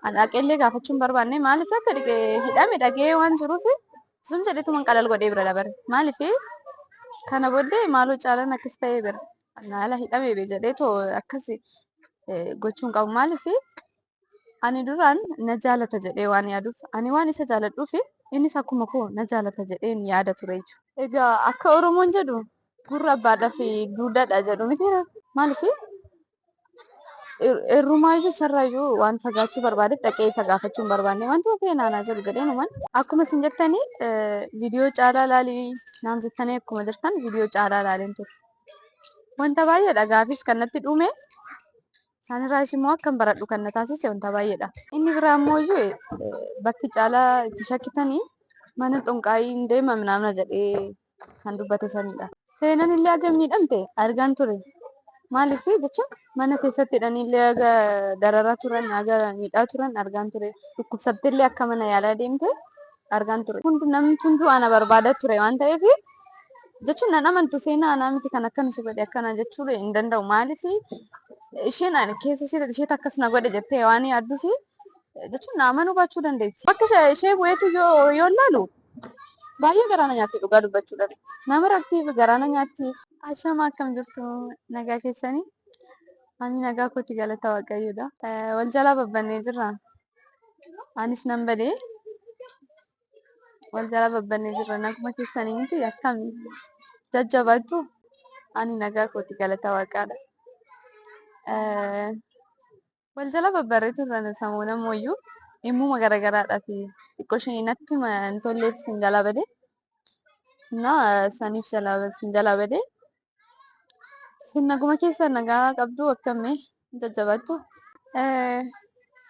An dhaqeellee gaafachuu hin barbaanne maaliif akka hidhame dhagee waan jiruuf zum jedheetuman qalal godhee bira dabare. Maaliif kana booddee maaloo caalaan akkas ta'ee bira naala hidhame be jedhee too akkas gochuu hin qabu. Maaliif ani duraan na jaalata jedhee waan yaaduuf ani waan isa jaaladhuuf innis akkuma koo na jaalata jedheen yaada ture jechuudha. Egaa akka Oromoon jedhu gurra abbaadhaa fi duudhaadha jedhu miti maaliif irrumaayyuu isarraayyuu waan fagaachuu barbaadeef dhaqee isa gaafachuu hin barbaanne wanti ofii naanaa jedhu jedhee numan akkuma isin jettanii viidiyoo caalaa laalii naan jettanii akkuma jirtan viidiyoo caalaa laaleen ture. Wanta baay'eedha gaafis kan natti dhume isaanirraas immoo akkan baradhu kan na taasise wanta baay'eedha. Inni biraa immoo iyyuu bakki caalaa itti shakkitanii mana xonqaayii hin deema minaamna jedhee kan dubbate sanidha. Seenan illee haga miidhamte argaan ture. Maaliif jechuun mana keessatti hidhanii illee haga dararaa turan haga miidhaa turan argaan ture. Dhukkubsattee illee akka mana yaalaa deemte argaan ture. Hundi namni hunduu ana barbaada ture waan ta'eef jechuun nan amantu seenaa anaa miti kan akkana si godhe akkana jechuu hin danda'u. Maaliif isheen ani keessa ishee isheetu akkas na godhe jettee waan yaadduuf jechuun na amanuu baachuu dandeessi. Bakka ishee bu'eetu yoo yoo ilaalu baay'ee garaa na nyaatti dhugaa dubbachuudhaaf. Nama raktiif garaa na nyaatti. Ashama akkam jirtu nagaa keessanii? Ani nagaa kooti galata Waaqayyoodha. Wal jalaa babbannee jirra. Anis nan badee wal jalaa babbannee jirra. Naguma keessanii miti akkami? Jajjabaattu? Ani nagaa kooti galata Waaqaadha. Wal jala babbarree turre samoona mooyyuu dhimmuma garagaraadhaa fi xiqqoo ishee natti hin tolleef sin jalaa bade. Na saniif sin jalaa bade. Sin naguma keessa nagaa qabdu akkamii jajjabaattu.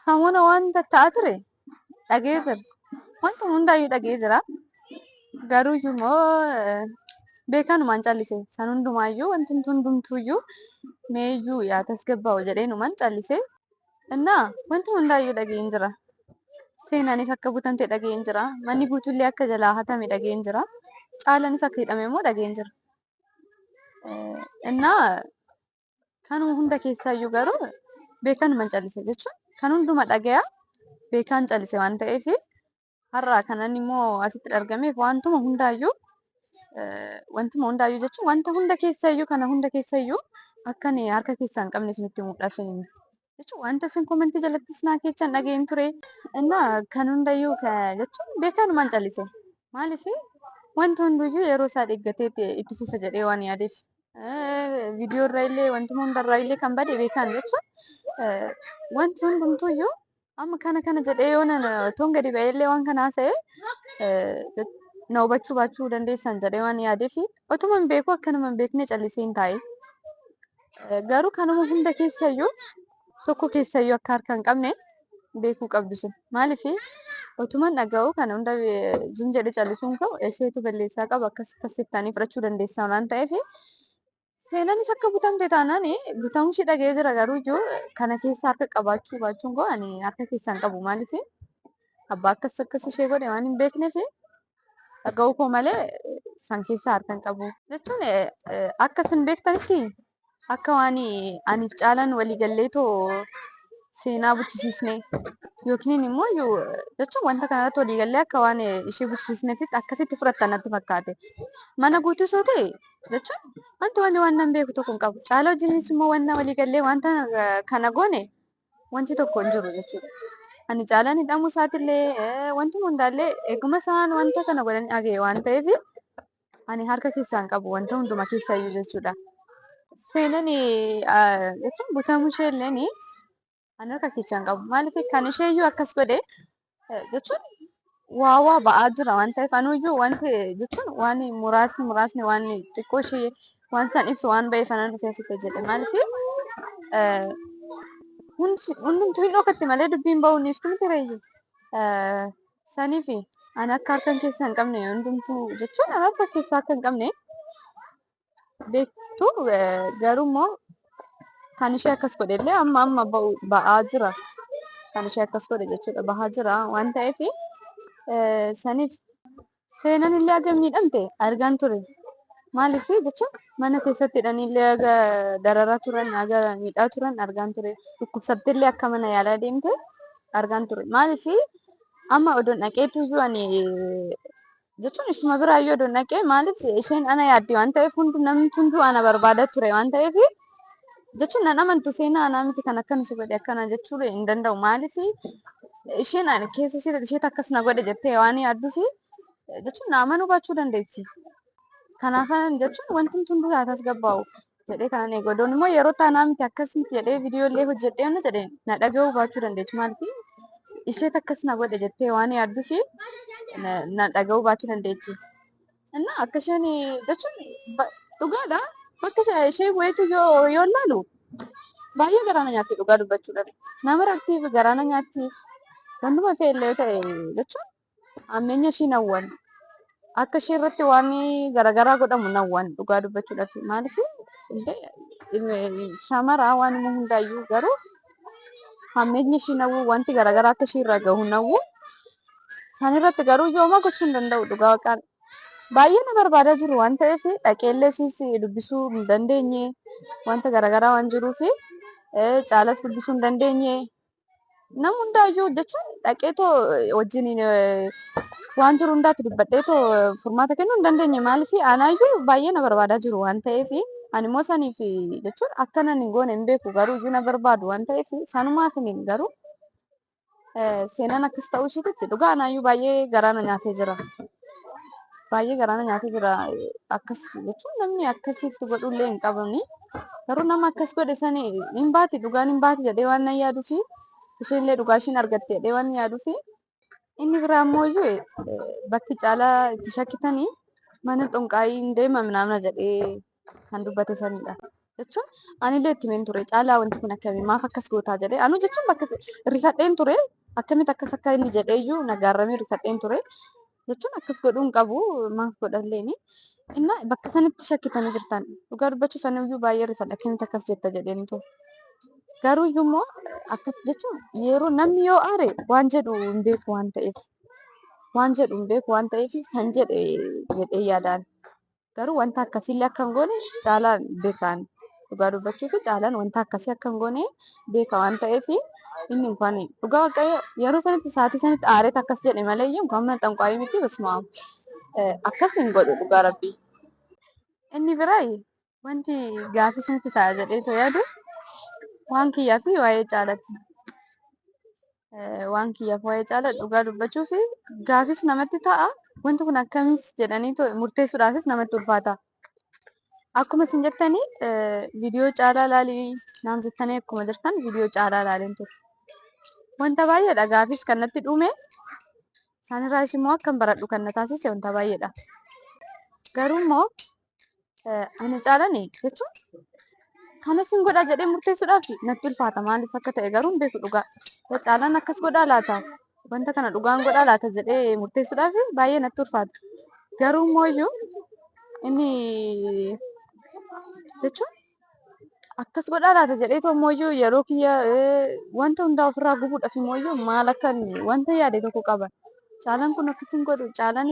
Samoona waan ta'aa ture dhagee jira. Wanta hundaayyuu dhagee jira. Garuu immoo beekanumaan callise. San hundumaayyuu wanti hundumtuuyyuu meeyyuu yaa tasgabbaa'u jedheenumaan callise. Innaa wanta hundaayyuu dhageen jira. Seenaanis akka butamte dhageen jira. Manni guutuullee akka jalaa hatame dhageen jira. Caalanis akka hidhame immoo dhageen jira. Innaa Kanuma hunda keessaayyuu garuu beekanuman callise jechuun kan hunduma dhagaya beekaan callise waan ta'eef har'a kanan immoo asitti argameef wantuma hundaayyuu wantuma hundaayyuu jechuun wanta hunda keessaayyuu kana hunda keessaayyuu akka ani harka keessaa hin qabne isinitti himuudhaaf jechuun wanta isin komentii jalattis naa keechan dhageen ture. Innaa kan hundayyuu jechuun beekanuman callise maaliif wanta hunduyyuu yeroo isaa eeggatee itti fufa jedhee waan yaadeef. Viidiyoo irraa illee wantuma hundarraa illee kan bade beekaan jechuun wanti hundumtuyyuu amma kana kana jedhee yoo nan otoon gadi ba'ee illee waan kana haasa'e na hubachuu baachuu dandeessan jedhee waan yaadeef otuma hin beeku akka nama hin beekne callisee hin taa'e. Garuu kanuma hunda keessayyuu tokko keessayyuu akka harka hin qabne beekuu qabdu isin. Maaliif otuman dhaga'u kana hunda zum jedhe callisuun koo isheetu balleessaa qaba akkas akkas jettanii fudhachuu dandeessaa waan ta'eef seenanis akka butamte taanaan butamuu ishee dhaga'ee jira garuu iyyuu kana keessa harka qabaachuu baachuun koo ani harka keessaa hin qabu maaliif abbaa akkas akkas ishee godhe waan hin beekneef dhaga'uu koo malee san keessaa harka hin qabu. Jechuun akka isin beektanitti akka waan aniif caalaan walii galleetoo seenaa buchisiisne yookiin immoo jechuun wanta kanarratti walii gallee akka waan ishee buchisiisnetti akkasitti fudhattan natti fakkaate. Mana guutuu osoo ta'e jechuun wanti wanni waan nan beeku tokko hin qabu. Caalaa wajjinis immoo wanta walii gallee wanta kana goone wanti tokko hin jiru jechuudha. Ani caalaan hidhamuu isaatillee wantuma hundaallee eeguma isaan wanta kana godhan dhagaye waan ta'eef ani harka keessaa hin qabu wanta hunduma keessaayyuu jechuudha. Seenan jechuun butamuu ishee illeen ani harka keessaa hin qabu. Maaliif kan isheeyyuu akkas godhe jechuun waa waa ba'aa jira waan ta'eef anuyyuu wanti jechuun waan muraasni muraasni waan xiqqoo ishee waan san ibsu waan ba'eef anan dhufee asitti jedhe maaliif hundumtuu hin dhokatti malee dubbiin ba'uu ni ibstu miti reeyyu. Saniif ani akka harka keessaa hin qabne hundumtuu jechuun ani harka keessaa akka hin qabne beektu garuu immoo kan ishee akkas godhe illee amma amma ba'aa jira. Kan ishee akkas godhe jechuudha bahaa jira waan ta'eef saniif seenan illee haga miidhamte argaan ture. Maaliif jechuun mana keessatti hidhanii illee haga dararaa turan haga miidhaa turan argaan ture. Dhukkubsattee illee akka mana yaalaa deemte Argaan ture. Maaliif amma odoon dhaqeetu iyyuu ani jechuun isuma biraa iyyuu odoon dhaqee, maaliif isheen ana yaaddi waan ta'eef, hundu namni hunduu ana barbaada ture waan ta'eef, jechuun nan amantu seenaa anaa miti kan akkana si godhe akkana jechuu hin danda'u. Maaliif isheen ani keessa ishee isheetu akkas na godhe jettee waan yaadduuf, jechuun na amanuu baachuu dandeessi. Kanaafan jechuun wanti hunduu haa tasgabbaa'u jedhee kanan eegu. Odoon immoo yeroo taanaa miti akkas miti jedhee viidiyoo illee hojjedhee nu jedhe na dhaga'uu baachuu dandeessi. Maaliif isheetu akkas na godhe jettee waan yaadduuf na dhaga'uu baachuu dandeessi. Innaa akka isheen jechuun dhugaadha. Bakka ishee bu'eetu yoo ilaalu baay'ee garaa na nyaatti dhugaa dubbachuudhaaf. Nama rartiif garaa na nyaatti. Wantuma fe'e illee ta'e jechuun hammeenya ishii nawwan. Akka ishee irratti waan garaagaraa godhamu nawwan dhugaa dubbachuudhaaf. Maaliif shamaraa waan immoo hundaayyuu garuu hammeenya ishii nawwu, wanti garaagaraa akka ishii irra gahu nawwu. Isaan irratti garuu yooma gochuu hin danda'u dhugaa Waaqaan. Baay'ee na barbaadaa jiru waan ta'eef, dhaqeellee ishiis dubbisuu hin dandeenye, wanta garaagaraa waan jiruuf caalas dubbisuu hin dandeenye. Nama hundaayyuu jechuun dhaqeetoo wajjin waan jiru hundaatti dubbadheetoo furmaata kennuu hin dandeenye. Maaliif anaayyuu baay'ee na barbaadaa jiru waan ta'eef, ani immoo saniif jechuun akka nan hin goone hin beeku, garuu iyyuu na barbaadu waan ta'eef sanumaaf hin garuu seenaan akkas ta'uu isheetitti dhugaa anaayyuu baay'ee garaa na nyaatee jira. Baay'ee garaa na nyaatee jira. Akkas jechuun namni akkasitti godhullee hin qabani. Garuu nama akkas godhe sani hin baati, dhugaan hin baati jedhee waan nan yaaduufi, isheenillee dhugaa ishiin argatte jedhee waan yaaduufi. Inni biraa immoo iyyuu bakki caalaa itti shakkitanii mana xonqaayii hin deema minaamna jedhee kan dubbate sanidha. Jechuun anillee itti himeen ture, caalaa wanti kun akkamii, maaf akkas gootaa jedhee. Anu jechuun bakka rifadheen ture, akkamitti akkas akka inni jedhee iyyuu nagaarramee rifadheen ture. Jechuun akkas godhuu hin qabu, maaf godhalleeni. Inna bakka sanitti shakkitanii jirtan. Dhugaa dubbachuuf ani iyyuu baay'ee rifadha, akkamitti akkas jetta jedheen ture. Garuu iyyuu immoo akkas jechuun yeroo namni yoo aare waan jedhu hin beeku waan ta'eef. Waan jedhu hin beeku waan ta'eef san jedhe jedhee yaadaan. Garuu wanta akkasiillee akka hin goone caalaan beekaan. Dhugaa dubbachuuf caalaan wanta akkasii akka hin goone beeka waan ta'eef, inni inkaan dhugaa Waaqayyo yeroo sanitti sa'aatii sanitti aareet akkas jedhe malee iyyuu inkaan mana xanqwaayii miti, basuma akkas hin godhu dhugaa Rabbii. Inni biraa wanti gaafii sanitti ta'a jedhee yaadu waan kiyyaa fi waa'ee caalatti. Waan kiyyaaf waa'ee caalaa dhugaa dubbachuuf gaafis namatti ta'a. Wanti kun akkamis jedhanii murteessuudhaafis namatti ulfaata. Akkuma isin jettanii viidiyoo caalaa laalii naan jettanii, akkuma jirtan viidiyoo caalaa laaleen ture. Wanta baay'eedha gaafis kan natti dhume. Isaanirraas immoo akkan baradhu kan na taasise wanta baay'eedha. Garuu immoo ani caalani jechuun kanas hin godha jedhee murteessuudhaaf natti ulfaata. Maaliif akka ta'e garuu hin beeku dhugaa. Caalaan akkas godhaa laata? Wanta kana dhugaan godhaa laata jedhee murteessuudhaaf baay'ee natti ulfaata. Garuu immoo iyyuu inni jechuun akkas godhaa laata jedhee immoo iyyuu yeroo kiyya wanta hundaa ofirraa gubuudhaaf immoo iyyuu maal akka wanta yaade tokko qaba. Caalaan kun akkas hin godhu, caalaan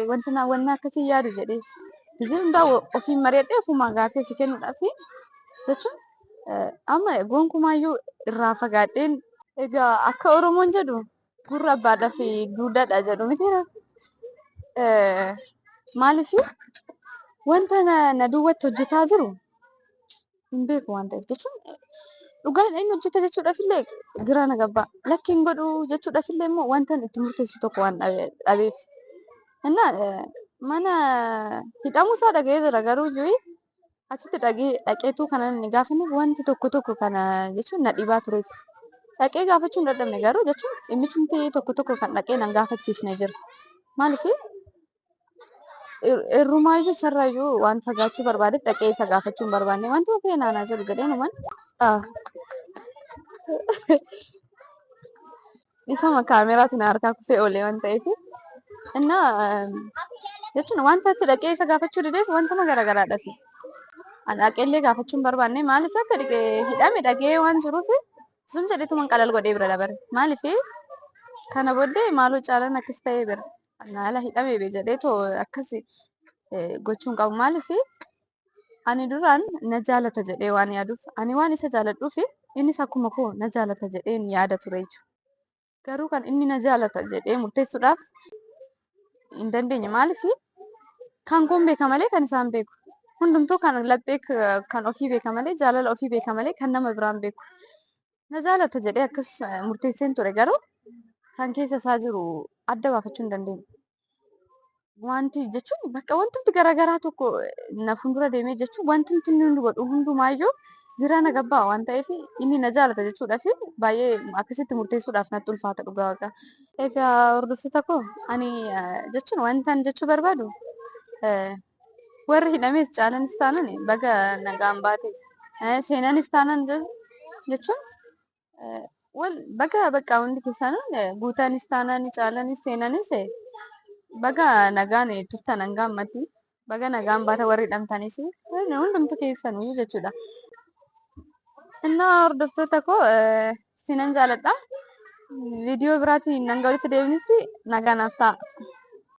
wanta wanna akkasii yaadu jedhee gisee hundaa ofiin mari'adhee ofumaa gaafii ofii kennuudhaaf, jechuun amma gonkumaayyuu irraa fagaadheen. Egaa akka Oromoon jedhu gurra abbaadhaa fi duudhaadha jedhu mitiira. Maaliif wanta na duwwatti hojjetaa jiru hin beeku waan ta'eef, jechuun dhugaan inni hojjeta jechuudhaaf illee giraa na gabbaa. Lakki hin godhu jechuudhaaf illee immoo wanta itti murteessu tokko waan dhabeef. Innaa mana hidhamuu isaa dhaga'ee jira, garuu iyyuu achitti dhaqeetu kana inni gaafanneef wanti tokko tokko kana jechuun na dhibaa tureef. Dhaqee gaafachuu hin dadhabne, garuu jechuun dhimmichumti tokko tokko kan dhaqee nan gaafachiisne jira. Maaliif irrumaayyuu isarraayyuu waan fagaachuu barbaadeef dhaqee isa gaafachuu hin barbaanne. Wanti ofii naanaa jiru jedhee numan dhiifama, kaameraatu na harkaa kufee oolee waan ta'eef. Innaa jechuun wanta achi dhaqee isa gaafachuu dideef wantuma garaagaraadhaaf. Ani dhaqeellee gaafachuu hin barbaanne, maaliif akka hidhame dhagee waan jiruuf zum jedheetuman qalal godhee bira dabare. Maaliif kana booddee maaloo caalaan akkas ta'ee bira naala hidhame be jedheetoo akkas gochuu hin qabu. Maaliif ani duraan na jaalata jedhee waan yaaduuf, ani waan isa jaaladhuuf innis akkuma koo na jaalata jedheen yaada ture jechuudha. Garuu kan inni na jaalata jedhee murteessuudhaaf hin dandeenye. Maaliif kan koon beeka malee kan isaan beeku. Hundumtuu kan laphee kan ofii beeka malee jaalala ofii beeka malee kan nama biraan beeku. Na jaalata jedhee akkas murteesseen ture garuu kan keessa isaa jiru adda baafachuu hin dandeenye. Wanti jechuun bakka wantumti garaagaraa tokko na fuuldura deemee jechuun wantumti inni hundi godhu hundumaayyuu giraa na gabbaa waan ta'eef inni na jaalata jechuudhaaf baay'ee akkasitti murteessuudhaaf natti ulfaata dhugaa waaqa. Egaa hordoftoota koo ani jechuun wanta ani jechuu barbaadu warri hidhames caalanis taanan baga nagaan baate seenanis taanan jechuun wal baga bakka hundi keessanuu guutaanis taanaan caalanis seenanis baga nagaan turtan hanga ammatti baga nagaan baata warri hidhamtanis hundumtu keessanuu jechuudha. Innaa hordoftoota koo sinan jaaladha. Viidiyoo biraatiin hanga walitti deebinutti nagaa naaf ta'a.